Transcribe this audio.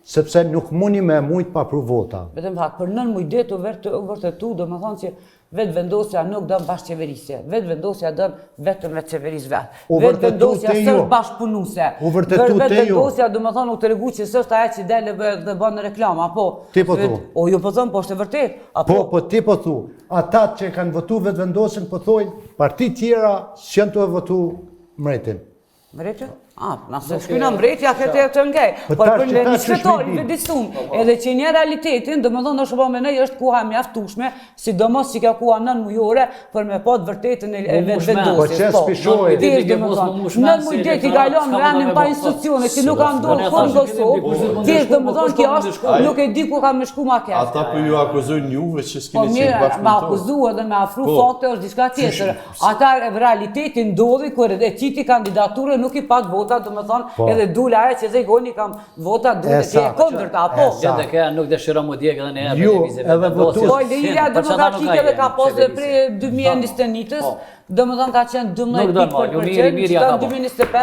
sepse nuk muni me mujt pa pru vota. Vetëm fakt, për nën muj ditë u vërtë, u vërtetu, do me thonë që Vetëvendosja nuk don bashkëqeverisje, Vetëvendosja don vetëm me qeveris vetë. U vërtetu Vetëvendosja te ju. s'është bashkëpunuse. U vërtetu te ju. Vetëvendosja, do me thonë, u tregu që s'është aja që del dhe, dhe bën reklama, po. Ti po thu. O, ju po thon, po është e vërtet. Apo, Po, po ti po thu, ata që kanë votu Vetëvendosjen po thojnë, parti tjera s'janë tu e votu mretin. Mbreti? A, nëse shkyna mbreti, a këtë të ngej. Po Por tash për që në tash një qysh qytetar, mi i bi? vetëdijsum, edhe që një realitetin, do më thonë, është po menoj, është koha e mjaftueshme, sidomos që kjo koha nën mujore, për me pa të vërtetën e Mu mush men. vetëvendosjes. Po që s'pishohet. Thjesht, do më thonë, nën muj ditë i kalon vendin pa institucione, që nuk ka ndodhur kurrë në Kosovë, thjesht do më thonë, kjo është, nuk e di ku ka me shku ma keq. Ata po ju akuzojnë juve që Po s'keni qenë mirë, me bashkëpunëtor. akuzu edhe me afru Po. fakte është diçka tjetër. Ata realiteti ndodhi kur e qiti kandidaturën nuk i pat vota, do më thonë, Po. edhe dul ajo që ze goni kam vota duhet të jetë kundërta, po. LDK nuk dëshiron mu djeg edhe një herë Ju, me lëvizje edhe Vetëvendosjes. votues- Po, Liria do më ka qikë edhe ka pas dhe prej 2021-ës, do më thonë ka qenë 12 Nuk don pikë mo, për Lumiri, përqend, Mirja që ka bo. 2025.